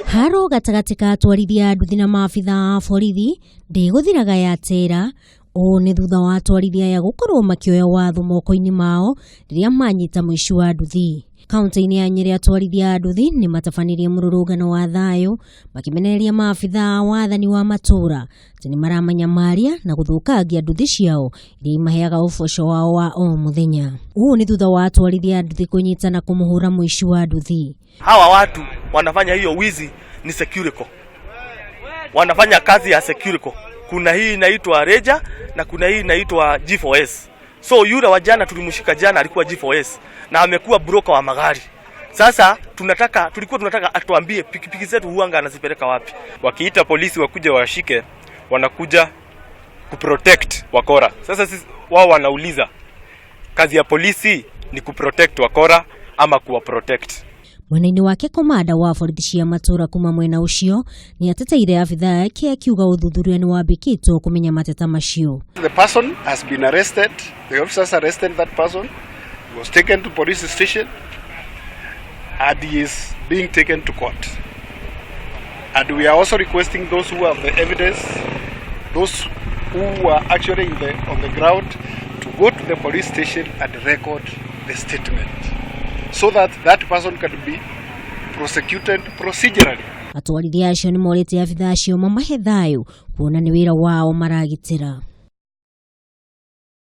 Haro gatagatĩ ka atwarithia a nduthi na maabitha a borithi ndĩgũthiraga yatera. Ũũ nĩ thutha wa atwarithia aya gũkorwo makĩoya watho moko-inĩ mao rĩrĩa manyita mũici wa nduthi. Kaunti-inĩ ya Nyĩrĩ atwarithia a nduthi nĩ matabanirie mũrũrũngano wa thayũ makĩmenereria maabitha a wathani wa matũũra atĩ nĩ maramanyamaria na gũthũkangia nduthi ciao iria imaheaga ũboco wao wa o mũthenya. Ũũ nĩ thutha wa atwarithia a nduthi kũnyita na kũmũhũra mũici wa nduthi. Hawa watu wanafanya hiyo wizi ni Securico, wanafanya kazi ya Securico. Kuna hii inaitwa Reja na kuna hii inaitwa G4S. So yule wa jana tulimshika jana alikuwa G4S na amekuwa broker wa magari. Sasa tulikuwa tunataka atuambie pikipiki zetu huanga anazipeleka wapi. Wakiita polisi wakuja washike, wanakuja kuprotect wakora. Sasa sisi wao wanauliza kazi ya polisi ni kuprotect wakora ama kuwa protect? Mwena-inĩ wake, komanda wa borithi cia matũra kuma mwena ũcio nĩ ateteire abithaa yake akiuga ũthuthuria nĩ wambĩkĩtwo kũmenya mateta macio. The person has been arrested. The officers arrested that person. He was taken to police station and he is being taken to court. And we are also requesting those who have the evidence, those who were actually on the ground, to go to the police station and record the statement so that that person can be prosecuted procedurally. Atwarithia acio nĩ morĩtie abithaa acio mamahe thayũ kuona nĩ wĩra wao maragitĩra.